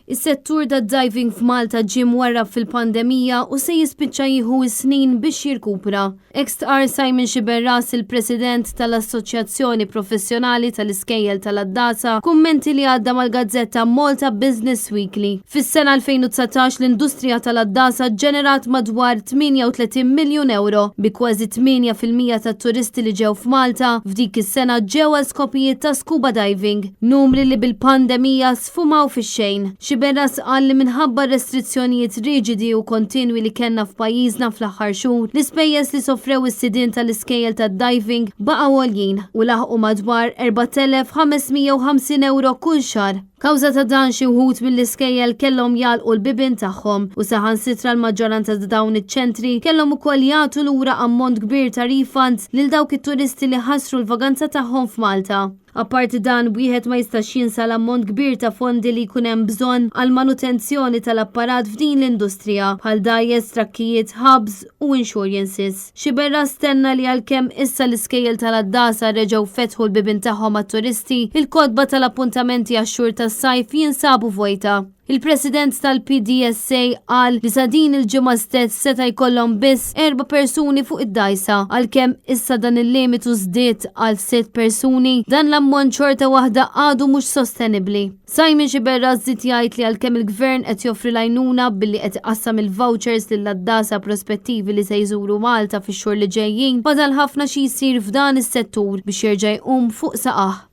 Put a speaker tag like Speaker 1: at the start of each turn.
Speaker 1: Is-settur tad-diving f'Malta ġie mwarrab fil-pandemija u se jispiċċa jieħu s-snin biex jirkupra. Hekk stqarr Simon Sciberras, il-President tal-Assoċjazzjoni Professjonali tal-Iskejjel tal-Għaddasa, f'kummenti li għadda mal-gazzetta Malta Business Weekly. Fis-sena 2019 l-industrija tal-għaddasa ġġenerat madwar 38 miljun ewro, bi kważi 8% tat-turisti li ġew f'Malta f'dik is-sena ġew għal skopijiet ta' scuba diving. Numri li bil-pandemija sfumaw fix-xejn. Sciberras qal li minħabba r-restrizzjonijiet riġidi u kontinwi li kellna f'pajjiżna fl-aħħar xhur, l-ispejjeż li sofrew is-sidien tal-iskejjel tad-diving baqgħu għoljin u laħqu madwar 4,550 ewro kull xahar. Kawża ta' dan xi wħud mill-iskejjel kellhom jagħlqu l-bibien tagħhom u saħansitra l-maġġoranza ta' dawn iċ-ċentri kellhom ukoll jagħtu lura ammont kbir ta' refunds lil dawk it-turisti li ħassru l-vaganza tagħhom f'Malta. Apparti dan, wieħed ma jistax jinsa l-ammont kbir ta' fondi li jkun hemm bżonn għall-manutenzjoni tal-apparat f'din l-industrija, bħal dgħajjes, trakkijiet, hubs u insurances. Sciberras tenna li għalkemm issa l-iskejjel tal-għaddasa reġgħu fetħu l-bibien tagħhom għat-turisti, il-kotba tal-appuntamenti għax-xhur tas-sajf jinsabu vojta. Il-President tal-PDSA qal li sa din il-ġimgħa stess seta' jkollhom biss erba' persuni fuq id-dgħajsa. Għalkemm issa dan il-limitu żdied għal sitt persuni, dan l-ammont xorta waħda għadu mhux sostenibbli. Simon Sciberras żied jgħid li għalkemm il-Gvern qed joffri l-għajnuna billi qed iqassam il-vouchers lill-għaddasa prospettivi li se jżuru Malta fix-xhur li ġejjin, fadal ħafna xi jsir f'dan is-settur biex jerġa' jqum fuq saqajh.